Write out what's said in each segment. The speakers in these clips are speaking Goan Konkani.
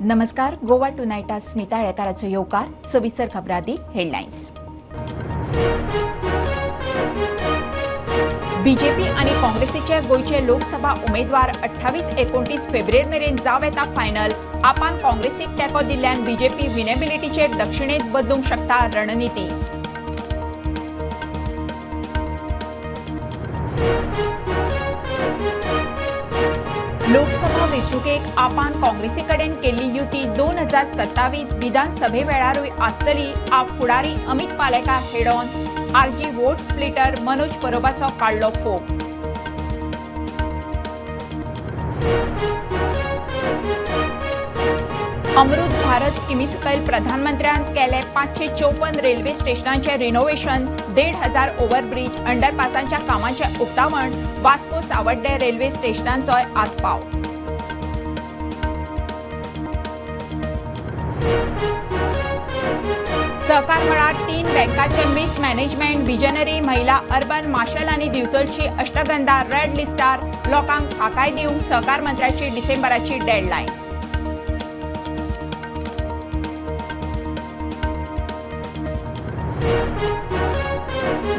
नमस्कार, गोवा टुनायटात स्मिता आळेकाराचो येवकार. सविस्तर खबरां. हेडलायन्स. बीजेपी आनी काँग्रेसीचे गोंयचे लोकसभा उमेदवार 28 29 फेब्रुवारी मेरेन जावं येता फायनल. आपान काँग्रेसीक तेंको दिल्ल्यान बीजेपी विनेबिलिटीचेर दक्षिणेत बदलूंक शकता रणनिती. लोकसभा वेंचणुकेक आपान काँग्रेसी कडेन केल्ली युती 2027 विधानसभे वेळारूय आसतली. आप फुडारी Amit Palekar head on. RG vote splitter Manoj परोबाचो काडलो फोग. अमृत भारत स्किमी सकयल प्रधानमंत्र्यान केले 554 रेल्वे स्टेशनांचे रिनोव्हेशन, 1500 ओव्हरब्रिज, अंडरपासांच्या कामांचे उक्तावण. वास्को सावड्डे रेल्वे स्टेशनांचोय आस्पाव. सहकार मळार तीन बँकाचे मिसमॅनेजमेंट. विजनरी महिला अर्बन, माशल आनी दिवचलची अष्टगंधा रेड लिस्टार. लोकांक थाकाय दिवंक सहकार मंत्र्याची डिसेंबराची डेडलायन.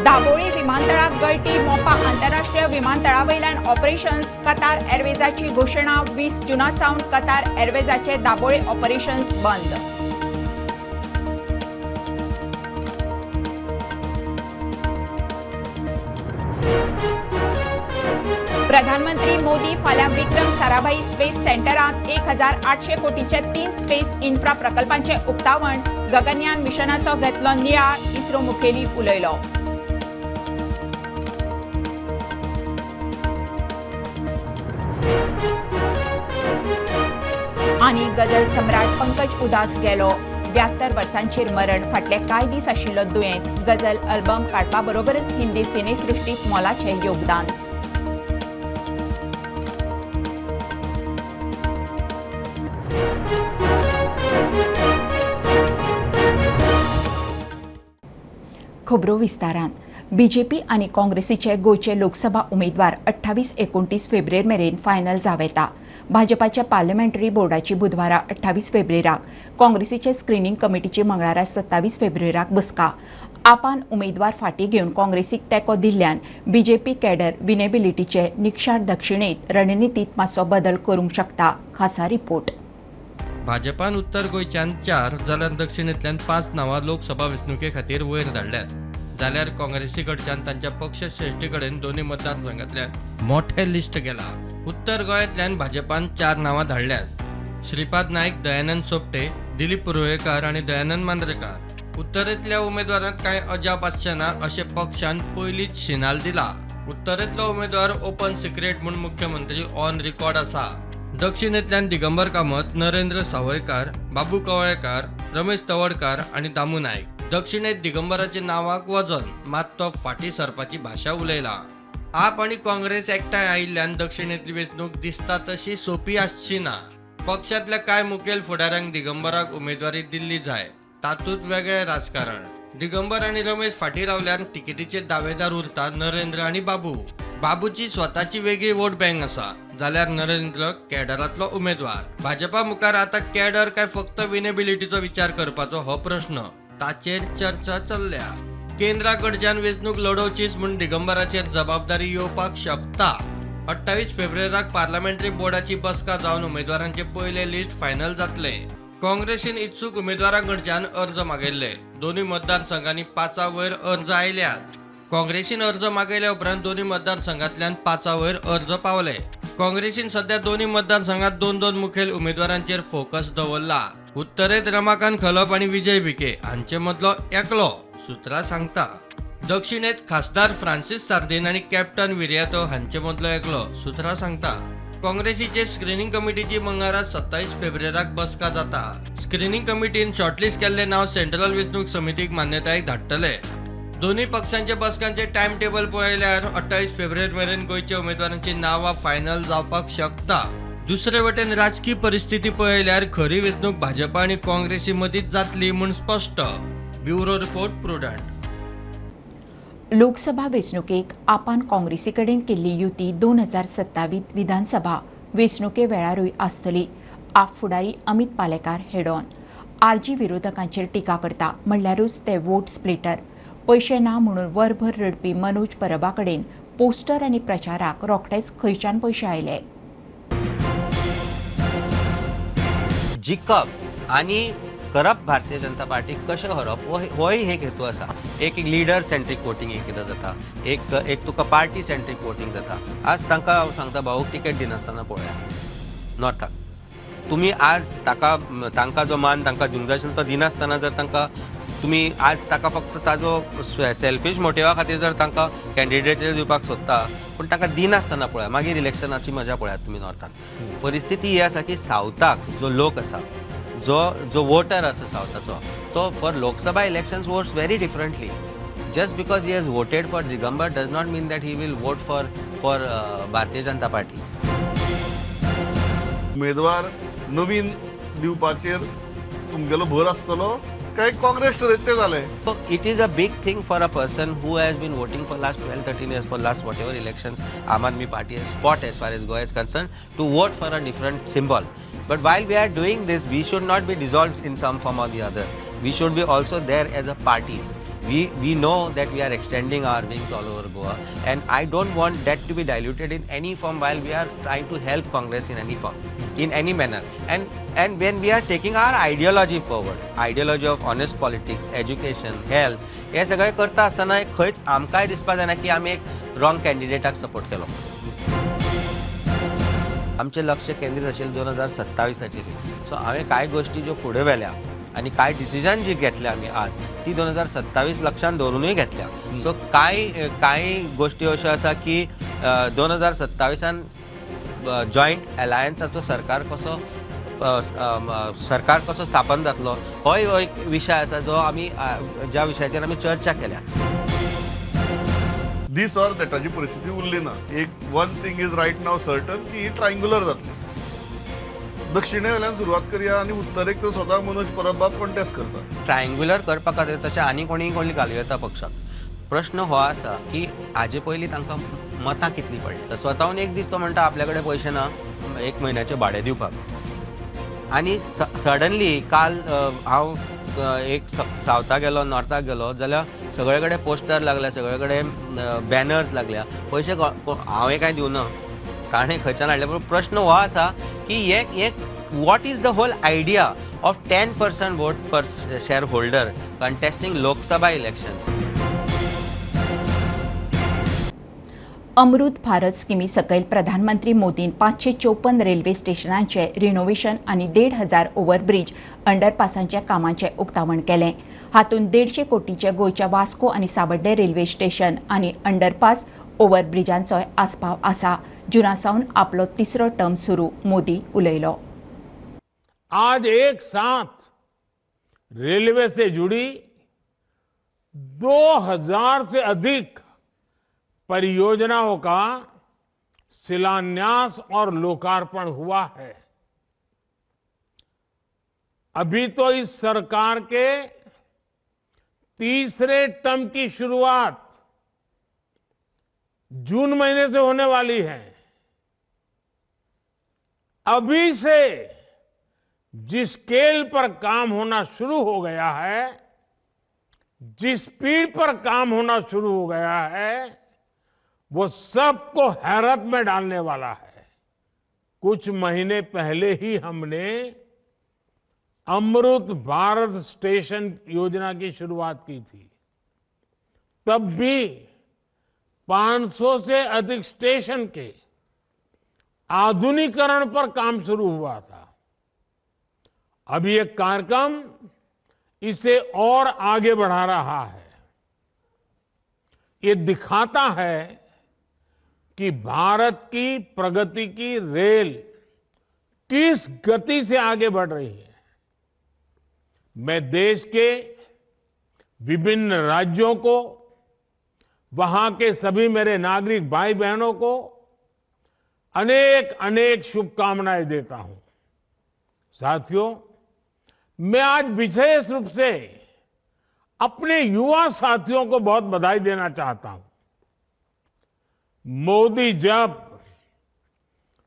दाबोळी विमानतळाक गळटी. मोपा आंतरराष्ट्रीय विमानतळावयल्यान ऑपरेशन्स. कतार एअरवेजाची घोशणा. 20 जुना सावन कतार एअरवेजाचे दाबोळी ऑपरेशन्स बंद. प्रधानमंत्री मोदी फाल्यां विक्रम साराभाई स्पेस सेंटरांत 1800 कोटीचे तीन स्पेस इन्फ्रा प्रकल्पांचे उक्तावण. गगनयान मिशनाचो घेतलो नियाळ. इस्रो मुखेली उलयलो. आनी गझल सम्राट पंकज उदास गेलो. 72 वर्सांचेर मरण. फाटले कांय दीस आशिल्लो दुयेंत. गझल अल्बम काडपा बरोबरच हिंदी सिनेसृश्टीत मोलाचें योगदान. खबरो विस्तारान. बीजेपी आनी काँग्रेसीचे गोंयचे लोकसभा उमेदवार 28 29 फेब्रुवारी मेरेन फायनल जावं येता. भाजपाच्या पार्लमेंटरी बोर्डाची बुधवारा 28 फेब्रुवाराक, काँग्रेसीचे स्क्रिनींग कमिटीची मंगळारा 27 फेब्रुवाराक बसका. आपान उमेदवार फाटीं घेवन काँग्रेसीक तेंको दिल्ल्यान बीजेपी कॅडर विनेबिलिटीचे निकषार दक्षिणेत रणनितीत मातसो बदल करूंक शकता. खासा रिपोर्ट. भाजपान उत्तर गोंयच्यान चार जाल्यार दक्षिणेंतल्यान पांच नांवां लोकसभा वेंचणुके खातीर वयर धाडल्यात, जाल्यार काँग्रेसी कडच्यान तांच्या पक्ष श्रेष्ठी कडेन दोनूय मतदारसंघांतल्यान मोठें लिस्ट गेलां. उत्तर गोंयांतल्यान भाजपान चार नांवां धाडल्यात: श्रीपाद नायक, दयानंद सोपटे, दिलीप पुर्वेकार आनी दयानंद मांद्रेकार. उत्तरेंतल्या उमेदवारांत कांय अजाप आसचें ना अशें पक्षान पयलींच सिग्नल दिला. उत्तरेंतलो उमेदवार ओपन सिक्रेट म्हूण मुख्यमंत्री ऑन रिकॉर्ड आसा. दक्षिणेंतल्यान दिगंबर कामत, नरेंद्र सावयकार, बाबू कवळेकार, रमेश तवडकार आनी दामू नायक. दक्षिणेत दिगंबराच्या नांवाक वजन, मात तो फाटीं सरपाची भाशा उलयला. आप आनी काँग्रेस एकठांय आयिल्ल्यान दक्षिणेंतली वेंचणूक दिसता तशी सोंपी आसची ना. पक्षांतल्या कांय मुखेल फुडाऱ्यांक दिगंबराक उमेदवारी दिल्ली जाय. तातूंत वेगळें राजकारण. दिगंबर आनी रमेश फाटीं रावल्यार तिकेटीचे दावेदार उरता नरेंद्र आनी बाबू. बाबूची स्वताची वेगळी वोट बँक आसा, जाल्यार नरेंद्र कॅडरांतलो उमेदवार. भाजपा मुखार आतां कॅडर काय फक्त विनेबिलिटीचो विचार करपाचो हो प्रश्न, ताचेर चर्चा चल्ल्या. केंद्रा कडच्यान वेंचणूक लढोवचीच म्हूण दिगंबराचेर जबाबदारी येवपाक शकता. 28 फेब्रुवाराक पार्लमेंटरी बोर्डाची बसका जावन उमेदवारांचे पयले लिस्ट फायनल जातले. काँग्रेसीन इत्सूक उमेदवारां कडच्यान अर्ज मागयल्ले. दोनूय मतदारसंघांनी पांचा वयर अर्ज आयल्यात. काँग्रेसीन अर्ज मागयल्या उपरांत दोनूय मतदारसंघांतल्यान पांचा वयर अर्ज पावले. काँग्रेसीन सध्या दोनूय मतदारसंघात दोन दोन मुखेल उमेदवारांचेर फोकस दवरला. उत्तरेत रमाकांत खलप आनी विजय भिके हांचे मदलो एकलो, सुत्रां सांगता. दक्षिणेत खासदार फ्रांसीस सार्दीन आनी कॅप्टन विरियातो हांचे मदलो एकलो, सुत्रां सांगता. काँग्रेसीचे स्क्रिनींग कमिटीची मंगळारा 27 फेब्रुवाराक बसका जाता. स्क्रिनींग कमिटीन शॉर्टलिस्ट केल्ले नांव सेंट्रल वेंचणूक समितीक मान्यतायेक धाडटले. दोनूय पक्षांच्या बसकांचे टायम टेबल पळयल्यार 28 फेब्रुवारी मेरेन गोंयच्या उमेदवारांची नांवां फायनल जावपाक शकता. दुसरे वटेन राजकी परिस्थिती पळयल्यार खरी वेंचणूक भाजपा आनी काँग्रेसी मदींच जातली म्हूण स्पश्ट. Bureau report, Prudent. Lok Sabha वेंचणुकेक आपान काँग्रेसी कडेन केल्ली युती 2027 विधानसभा वेंचणुके वेळारूय आसतली. आप फुडारी अमित पालेकार हेडॉन आरजी विरोधकांचेर टिका करता म्हणल्यारूच ते वोट स्प्लिटर. पयशे ना म्हणून वरभर रडपी मनोज परबा कडेन पोस्टर आनी प्रचाराक रोखडेच खंयच्यान पयशे आयले. जिखप आनी करप भारतीय जनता पार्टी कशें हरप होय एक हेतू आसा. एक लिडर सेंट्रीक वोटींग एकदां जाता, एक एक तुका पार्टी सेंट्रीक वोटींग जाता. आज तांकां हांव सांगता भाऊक तिकेट दिनासतना पळया नॉर्थाक तुमी आज ताका तांकां जो मान तांकां दिवंक जाय आशिल्लो तो दिनासतना जर तांकां तुमी आज ताका फक्त ताजो सेल्फीश मोटिवा खातीर जर तांकां कॅन्डिडेट दिवपाक सोदता पूण तांकां दिनासतना पळया मागीर इलेक्शनाची मजा पळयात तुमी नॉर्थाक. परिस्थिती ही आसा की सावथाक जो लोक आसा, जो जो वोटर आसा सावथाचो, तो for Lok Sabha elections votes very differently. Just because he has voted for Digambar does not mean that he will vote for Bharatiya Janata Party. उमेदवार नवीन दिवपाचेर तुमगेलो भर आसतलो काय काँग्रेस ठरयत तें जालें? So it is a big thing for a person who has been voting for last 12-13 years, for last whatever elections Aam Aadmi Party has fought as far as Goa is concerned, to vote for a different symbol. But while we are doing this, we should not be dissolved in some form or the other. We should be also there as a party. We know that we are extending our wings all over Goa, and I don't want that to be diluted in any form while we are trying to help Congress in any form, in any manner. And when we are taking our ideology forward, ideology of honest politics, education, health, हे सगळें करता आसतना खंयच आमकांय दिसपा जायना की आमी एक रॉंग कॅन्डिडेटाक सपोर्ट केलो. आमचें लक्ष केंद्रीत आशिल्लें 2027चेर. सो हांवें कांय गोश्टी ज्यो फुडें व्हेल्या आनी कांय डिसिजन जी घेतल्या आमी आज ती 2027 लक्षांत दवरुनूय घेतल्या. सो कांय कांय गोश्टी अश्यो आसा की 2027 जॉयंट अलायन्साचो सरकार कसो स्थापन जातलो होय एक विशय आसा जो आमी ज्या विशयाचेर आमी चर्चा केल्या. दीस ऑर दॅटाची परिस्थिती उरली ना. एक one thing is right now certain की ही ट्रायंगुलर जातली. दक्षिणे वयल्यान सुरवात करया आनी उत्तरेक तर स्वता मनोज परब बाब कॉन्टेस्ट करता. ट्रायंगुलर करपा खातीर तशें आनी कोणीय कोणी घालूं येता पक्षाक. प्रश्न हो आसा की हाजे पयलीं तांकां मतां कितलीं पडलीं. स्वताहून एक दीस तो म्हणटा आपल्या कडेन पयशे ना एक म्हयन्याचें भाडें दिवपाक, आनी सडनली काल हांव एक सावथाक गेलो, नॉर्थाक गेलो जाल्यार सगळे कडेन पोस्टर लागल्या, सगळे कडेन बॅनर्स लागल्या. पयशे हांवें कांय दिवना, ताणें खंयच्यान हाडले. पूण प्रश्न हो आसा की हे what is the whole idea of 10% vote per share holder contesting Lok Sabha election. Amrut Bharat स्किमी सकयल प्रधानमंत्री मोदीन 554 रेल्वे स्टेशनांचे रिनोव्हेशन आनी 1500 ओव्हरब्रिज अंडरपासांच्या कामाचें उक्तावण केलें. हातूंत 150 कोटीचे गोंयच्या वास्को आनी सावड्डे रेल्वे स्टेशन आनी अंडरपास ओव्हरब्रिजांचोय आस्पाव आसा. जुना सावन आपलो तिसरो टर्म सुरू. मोदी उलयलो. आज एक साथ रेलवे से जुड़ी 2000 से अधिक परियोजनाओं का शिलान्यास और लोकार्पण हुआ है. अभी तो इस सरकार के तीसरे टर्म की शुरुआत जून महीने से होने वाली है. अभी से जिस स्केल पर काम होना शुरू हो गया है, जिस स्पीड पर काम होना शुरू हो गया है, वो सबको हैरत में डालने वाला है. कुछ महीने पहले ही हमने अमृत भारत स्टेशन योजना की शुरुआत की थी. तब भी 500 से अधिक स्टेशन के आधुनिकीकरण पर काम शुरू हुआ था. अभी एक कार्यक्रम इसे और आगे बढ़ा रहा है. ये दिखाता है कि भारत की प्रगति की रेल किस गति से आगे बढ़ रही है. मैं देश के विभिन्न राज्यों को, वहां के सभी मेरे नागरिक भाई बहनों को अनेक अनेक शुभकामनाएं देता हूं. साथियों, मैं आज विशेष रूप से अपने युवा साथियों को बहुत बधाई देना चाहता हूं. मोदी जब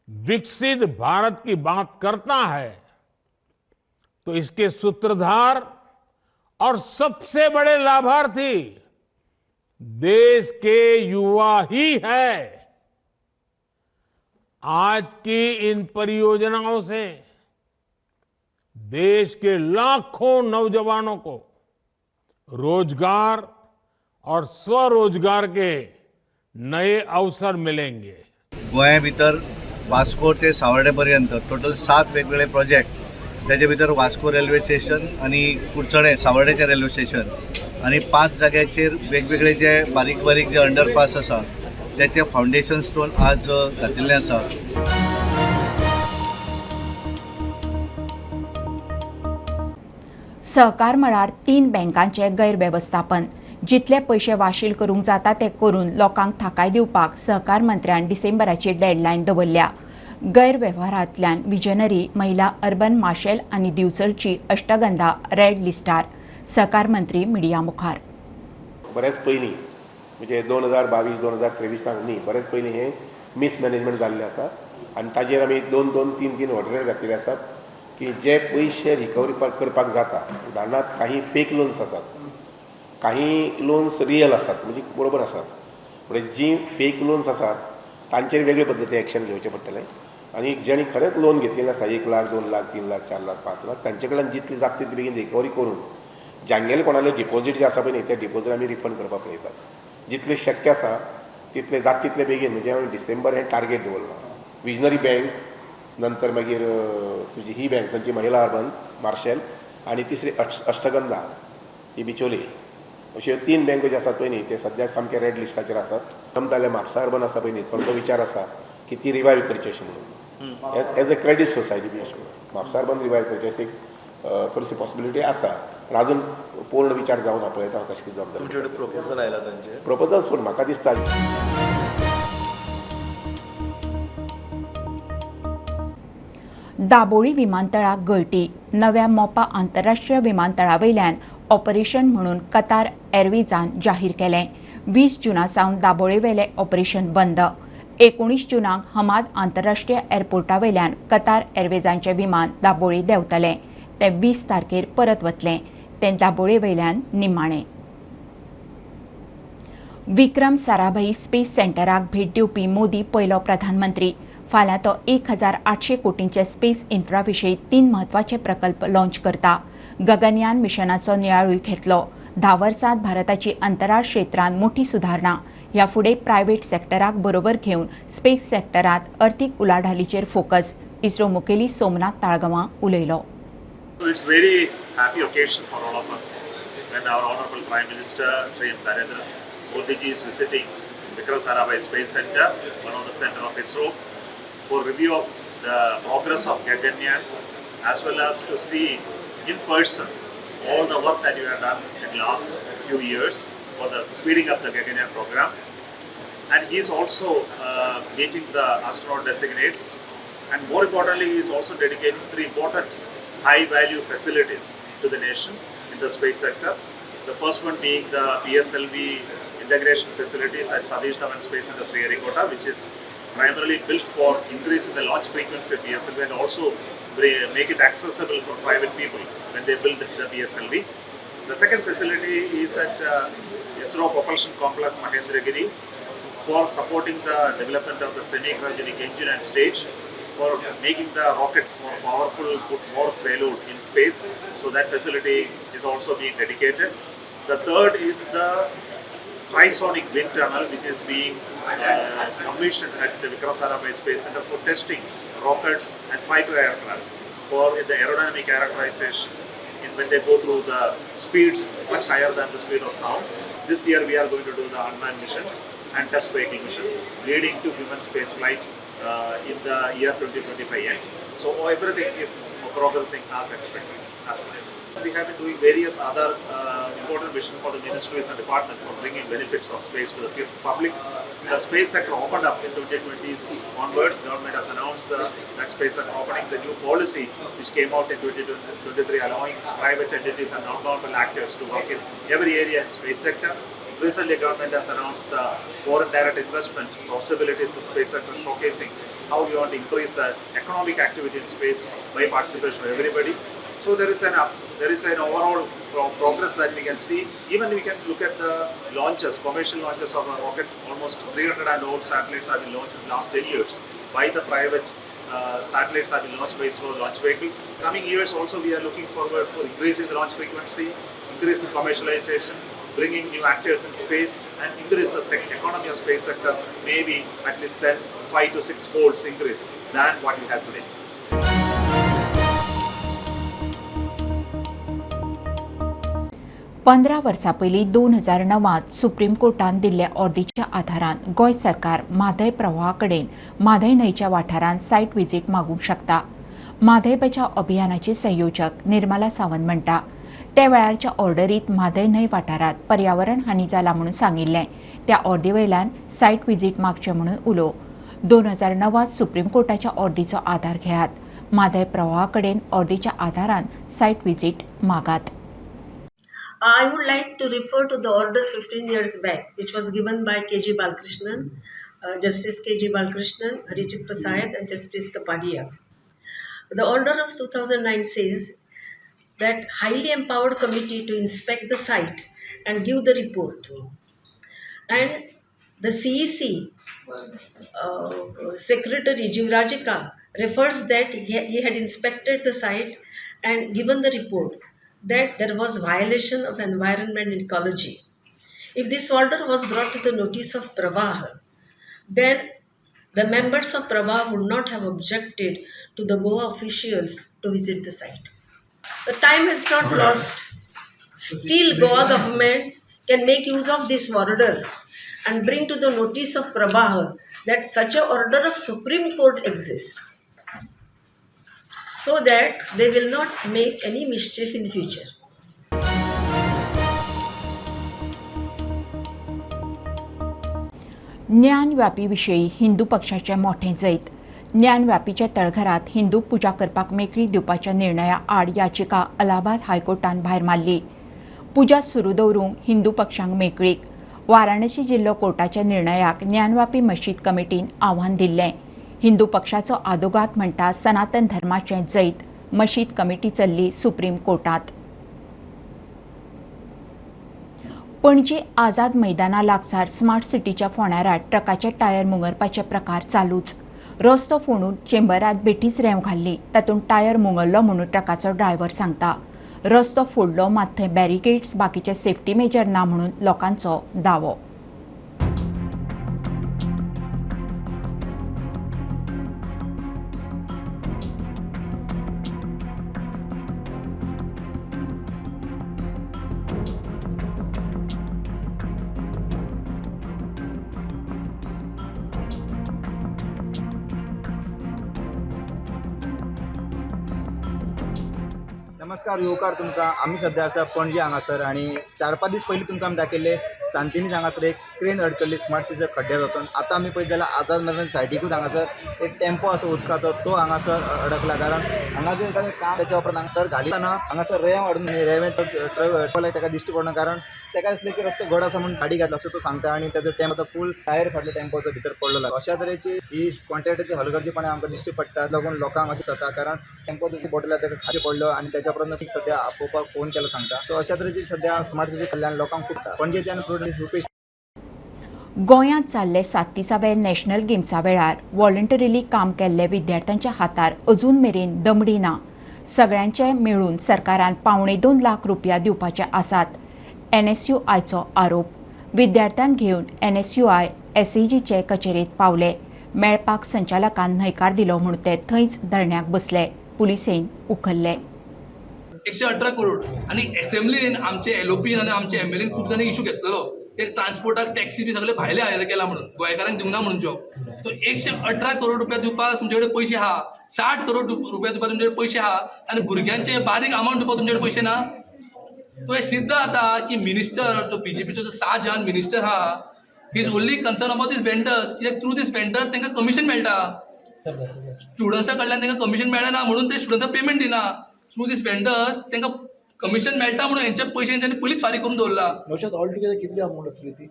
विकसित भारत की बात करता है तो इसके सूत्रधार और सबसे बड़े लाभार्थी देश के युवा ही है। आज की इन परियोजनाओं से देश के लाखों नौजवानों को रोजगार और स्वरोजगार के नए अवसर मिलेंगे। गोंया भितर वास्को ते सावर्डे पर्यंत टोटल 7 वेगवेगळे प्रोजेक्ट, त्याचे भितर वास्को रेल्वे स्टेशन आनी कुडचणे सावर्डेचें रेल्वे स्टेशन आनी 5 जाग्याचेर वेगवेगळे जे बारीक बारीक जे अंडरपास आसा त्याचे फावंडेशन स्टोन आज घातिल्लें आसा। सहकार मळार 3 बँकांचे गैरवेवस्थापन, जितले पयशे वाशील करूंक जाता ते करून लोकांक थाकाय दिवपाक सहकार मंत्र्यान डिसेंबराची डेडलायन दवरल्या। गैरवेव्हारांतल्यान विजनरी महिला अर्बन मार्शेल आनी दिवचलची अष्टगंधा रेड लिस्टार। सहकार मंत्री मिडिया मुखार। बरेच पयलीं म्हणजे 2022 2023 न्ही, बरेच पयलीं हें मिसमॅनेजमेंट जाल्लें आसा आनी ताजेर आमी 2 2 3 3 ऑर्डर घातलेले आसात की जे पयशे रिकवरी करपाक जाता। उदाहरणार्थ काही फेक लोन्स आसात, काही लोन्स रियल आसात म्हणजे बरोबर आसात, म्हणजे जी फेक लोन्स आसात तांचेर वेगळे पद्दती एक्शन घेवचें पडटलें आनी ज्यांनी खरेंच लोन घेतिल्लें आसा 1 लाख 2 लाख 3 लाख 4 लाख 5 लाख तांचे कडल्यान जितली जाता तितली बेगीन रिकवरी करून जांगेले कोणाले डिपॉझीट जे आसा पळय न्ही ते डिपॉझीट आमी रिफंड करपाक पळयतात। जितलें शक्य आसा तितलें जाता तितले बेगीन, म्हणजे आमी डिसेंबर हें टार्गेट दवरलां। विजनरी बँक, नंतर मागीर तुजी ही बँक खंयची महिला अर्बन मार्शेल आनी तिसरी अष्टगंधा ही बिचोली, अश्यो 3 बँको जे आसात पळय न्ही ते सद्या सामके रेड लिस्टाचेर आसात। जमताले म्हापसा अर्बन आसा पळय न्ही थोडो विचार आसा की ती रिवायव करची अशें म्हणून एज अ क्रेडीट सोसायटी बी अशें म्हणून म्हापसा अर्बन रिवायव करची अशी थोडीशी पॉसिबिलिटी आसा, पण अजून पूर्ण विचार जावन पळयता कशें कितें जमता। प्रपोजल आयला तांचे प्रपोजल सोड म्हाका दिसता। दाबोळी विमानतळाक गळटी, नव्या मोपा आंतरराष्ट्रीय विमानतळावयल्यान ऑपरेशन म्हणून कतार एअरवेजान जाहीर केलें। 20 जूना सावन दाबोळेवेलें ऑपरेशन बंद। 19 जूनाक हमाद आंतरराष्ट्रीय एअरपोर्टावयल्यान कतार एअरवेजांचें विमान दाबोळी देंवतलें, तें 20 तारखेर परत वतलें। तें दाबोळेवयल्यान निमाणें। विक्रम साराभाई स्पेस सेंटराक भेट दिवपी मोदी पयलो प्रधानमंत्री। फाल्यां तो 1800 कोटींचे स्पेस इन्फ्रा विशीं 3 म्हत्वाचे प्रकल्प लॉन्च करता। गगनयान मिशनाचो नियाळूय घेतलो। 10 वर्सांत भारताची अंतराळ क्षेत्रांत मोठी सुदारणा, ह्या फुडें प्रायव्हेट सेक्टराक बरोबर घेवन स्पेस सेक्टरांत अर्थीक उलाढालीचेर फोकस, इस्रो मुखेली सोमनाथ ताळगांवां उलयलो। It's very happy occasion for all of us when our Honorable Prime Minister Shri Narendra Modi ji is visiting Vikram Sarabhai Space Center, one of the center of ISRO, for review of the progress of Gaganyaan, as well as to see in person all the work that you have done in the last few years for the speeding up the Gaganyaan program. And he is also meeting the astronaut designates, and more importantly, he is also dedicating 3 important high value facilities to the nation in the space sector. The first one being the PSLV integration facilities at Satish Dhawan Space Center, Sriharikota, which is primarily built for increasing the launch frequency of PSLV and also make it accessible for private people when they build the PSLV. The second facility is at ISRO Propulsion Complex, Mahendragiri, for supporting the development of the semi-cryogenic engine and stage, for making the rockets more powerful, put more payload in space. So that facility is also being dedicated. The third is the trisonic wind tunnel, which is being commissioned at the Vikram Sarabhai Space Center for testing rockets and fighter aircrafts for the aerodynamic characterization in when they go through the speeds much higher than the speed of sound. This year we are going to do the unmanned missions and test vehicle missions leading to human space flight in the year 2025 end. So everything is progressing as expected, as planned. We have been doing various other important missions for the ministries and department for bringing benefits of space to the public. The space sector opened up in 2020s onwards. Government has announced that space sector opening, the new policy which came out in 2023, allowing private entities and non-governmental actors to work in every area in space sector. Recently, government has announced the foreign direct investment possibilities in space sector, showcasing how we want to increase the economic activity in space by participation of everybody. So there is an overall progress that we can see. Even we can look at the launches, commercial launches of a rocket. Almost 300 and odd satellites have been launched in the last 10 years by the private satellites have been launched by ISRO launch vehicles. Coming years also we are looking forward for increasing the launch frequency, increasing commercialization, bringing new actors in space, and increase the economy of space sector, maybe at least 5 to 6 folds increase than what we have today. 15 वर्सां पयलीं 2009 सुप्रीम कोर्टान दिल्ल्या ऑर्दीच्या आधारान गोंय सरकार म्हादय प्रवाहा कडेन म्हादय न्हंयच्या वाठारांत सायट विजीट मागूंक शकता. म्हादय बचाव अभियानाची संयोजक निर्मला सावंत म्हणटा, त्या वेळारच्या ऑर्डरीत म्हादय न्हंय वाठारांत पर्यावरण हानी जाला म्हणून सांगिल्लें. त्या ऑर्दी वयल्यान सायट विजीट मागचें म्हणून उलो. 2009 सुप्रीम कोर्टाच्या ऑर्दीचो आधार घेयात. म्हादय प्रवाहा कडेन ऑर्दीच्या आधारान सायट विजीट मागात. I would like to refer to the order 15 years back, which was given by K.G. Balkrishnan, Justice K.G. Balkrishnan, Harijit Prasad and Justice Kapadia. The order of 2009 says that highly empowered committee to inspect the site and give the report. And the CEC Secretary Jivrajika refers that he had inspected the site and given the report that there was violation of environment and ecology. If this order was brought to the notice of Pravah, then the members of Pravah would not have objected to the Goa officials to visit the site. The time is not lost. Still, Goa government can make use of this order and bring to the notice of Pravah that such an order of Supreme Court exists, so that they will not make any mischief in future. Gyanvapi विशयी हिंदू पक्षाचे मोठें जैत. ज्ञानव्यापीच्या तळघरात हिंदू पुजा करपाक मेकळी दिवपाच्या निर्णया आड याचिका अलाहाबाद हायकोर्टान भायर मारली. पुजा सुरू दवरूंक हिंदू पक्षांक मेकळीक. वाराणसी जिल्लो कोर्टाच्या निर्णयाक ज्ञानव्यापी मशीद कमिटीन आव्हान दिल्लें. हिंदू पक्षाचो आदोगाद म्हणटा सनातन धर्माचें जैत. मशीद कमिटी चल्ली सुप्रीम कोर्टात. पणजी आझाद मैदाना लागसार स्मार्ट सिटीच्या फोंडारात ट्रकाचे टायर मुंगरपाचे प्रकार चालूच. रस्तो फोडून चेंबरात बेठीच रेंव घाल्ली, तातूंत टायर मुंगरलो म्हणून ट्रकाचो ड्रायव्हर सांगता. रस्तो फोडलो मात थंय बॅरिकेड्स बाकीचे सेफ्टी मेजर ना म्हणून लोकांचो दावो. नमस्कार येवकार तुमकां. आमी सद्या आसा पणजे हांगासर आनी 4-5 दीस पयलीं तुमकां आमी दाखयल्ले सांतिनीज हांगासर एक क्रेन अडकल्ली स्मार्ट सिटीच्या खड्ड्यात वचून. आतां आमी पळयत जाल्यार आझाद मैदान सायडीकूच हांगासर एक टेम्पो आसा उदकाचो, तो हांगासर अडकला. कारण हांगा जे काम त्याच्या उपरांत हांगासर घालितना हांगासर रेंव हाडून रेंवें ट्रक ताका दिश्टी पडना, कारण ताका दिसलें की रस्तो घड आसा म्हणून गाडी घातला असो तो सांगता आनी ताचो टेम्पो आतां फूल टायर फाटलो टेम्पोचो भितर पडलेलो. अशा तरेची ही कॉन्ट्रॅक्टाची हलगर्जीपणां आमकां दिश्टी पडटा, लागून लोकांक अशें जाता. कारण टेम्पो बॉटल ताका खाली पडलो आनी त्याच्या उपरांत सद्या आपोवपाक फोन केलो सांगता. सो अशा तरेची सद्या स्मार्ट सिटी कल्याण लोकांक खूब पणजेच्यान रुपेश. गोंयांत जाल्ले 37व्या नॅशनल गेम्सा वेळार व्हॉलंटरीली काम केल्ले विद्यार्थ्यांच्या हातार अजून मेरेन दमडी ना. सगळ्यांचे मेळून सरकारान 1.75 लाख रुपया दिवपाचे आसात. NSUIचो आरोप. विद्यार्थ्यांक घेवन NSUI SEGचे कचेरेंत पावले. मेळपाक संचालकान न्हयकार दिलो म्हूण ते थंयच धरण्याक बसले. पुलिसेन उखल्ले. 118 करोड आनी एसेंब्लीन आमचे LOP आनी आमचे MLA खूब जाणां इशू घेतलेलो एक ट्रान्सपोर्टाक टॅक्सी बी सगळे भायले हायर केला म्हणून गोंयकारांक दिवना म्हणून जॉब. सो 118 करोड रुपया दिवपाक तुमचे कडेन पयशे आहा, 60 करोड रुपया दिवपाक तुमचे कडेन पयशे आहा आनी भुरग्यांचे बारीक अमावंट दिवपाक तुमचे कडेन पयशे ना. तो हे सिद्ध जाता की मिनिस्टर जो बीजेपीचो जो 7 जाण मिनिस्टर आहा, he is only concern about these vendors. कित्याक थ्रू these vendor तांकां कमिशन मेळटा. स्टुडंट्सां कडल्यान तांकां कमिशन मेळना म्हणून ते स्टुडंट्सांक पेमेंट दिना. थ्रू these vendors तांकां कमिशन मेळटा म्हणून हेंचे पयशे हेंच्यांनी पयलींच फारीक करून दवरला. नौशाद ऑल टुगेदर कितली अमावंट आसली ती?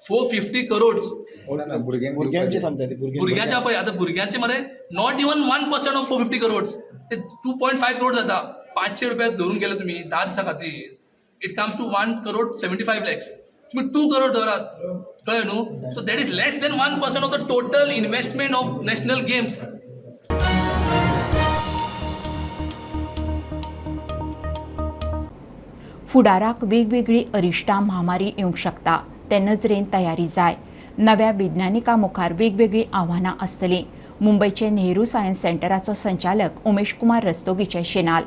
450 crores. भुरग्यांचे सांगता, भुरग्यांचे पळय आतां भुरग्यांचे मरे not even 1% of 450 crores, ते 2.5 करोड जाता. 500 रुपया धरून गेले तुमी 10 दिसां खातीर, it comes to 1 crore 75 lakhs. तुमी 2 करोड धरात, कळ्ळें न्हू. So that is less than 1% of the total investment of national games. फुडाराक वेगवेगळी अरिश्टां म्हामारी येवंक शकता, ते नजरेन तयारी जाय. नव्या विज्ञानिकां मुखार वेगवेगळीं आव्हानां आसतलीं. मुंबयचे नेहरू सायन्स सेंटराचो संचालक उमेश कुमार रस्तोगीचे शिनाल.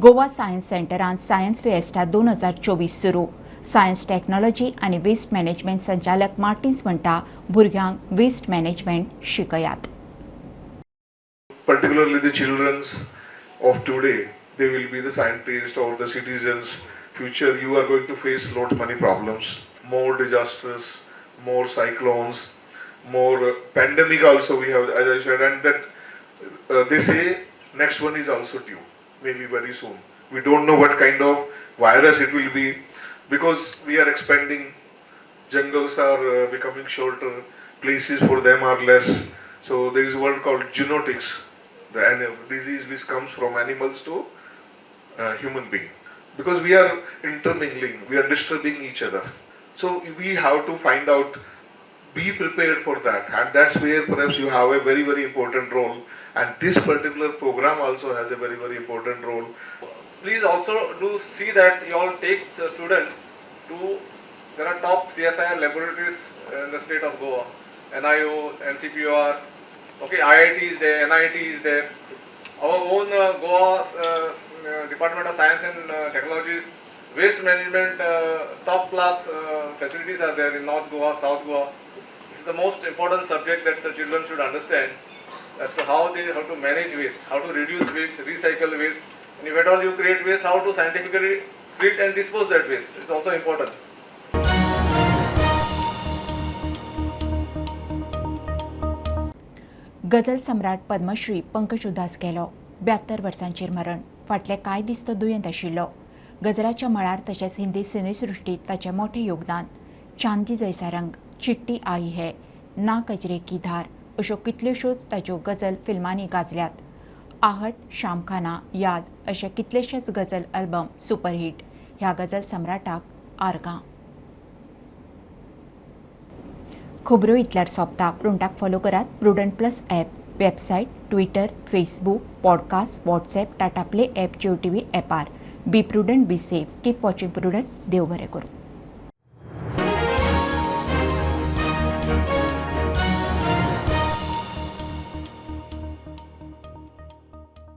गोवा सायन्स सेंटरान सायन्स फिएस्टा 2024 सुरू. सायन्स टॅक्नॉलॉजी आनी वेस्ट मॅनेजमेंट संचालक मार्टिन्स म्हणटा, भुरग्यांक वेस्ट मॅनेजमेंट शिकयात. Particularly the childrens of today, they will be the scientists or the citizens. Future, you are going to face lot many problems, more disasters, more cyclones, more pandemic also we have, as I said, and that they say next one is also due, maybe very soon. We don't know what kind of virus it will be, because we are expanding, jungles are becoming shorter, places for them are less. So there is a word called zoonotics, the disease which comes from animals to human being. Because we are intermingling, we are disturbing each other. So we have to find out, be prepared for that, and that's where perhaps you have a very, very important role, and this particular program also has a very, very important role. Please also do see that you all take students to, there are top CSIR laboratories in the state of Goa, NIO, NCPOR, okay, IIT is there, NIT is there. Our own Goa Department of Science and Technologies, waste management, top class facilities are there in North Goa, South Goa. It's the most important subject that the children should understand as to how they how to manage waste, how to reduce waste, recycle waste, and if at all you create waste, how to scientifically treat and dispose that waste. It's also important. Ghazal सम्राट पद्मश्री पंकज उदास गेलो. 72 वर्सांचेर मरण. फाटले कांय दीस तो दुयेंत आशिल्लो. गजराच्या मळार तशेंच हिंदी सिनेसृश्टींत ताचें मोठें योगदान. चांदी जैसा रंग, चिट्टी आई है, ना कजरे की धार अश्यो कितल्योश्योच ताच्यो गझल फिल्मांनी गाजल्यात. आहट, शामखाना, याद अशे कितलेशेच गझल अल्बम सुपरहीट. ह्या गझल सम्राटाक आर्गां. खबरो इतल्यार सोंपता. प्रुडंटाक फॉलो करात Prudent plus app, website, Twitter, Facebook, podcast, WhatsApp, Tata Play app, Jio TV ॲपार. Be prudent, be safe, keep watching Prudent. देव बरें करूं.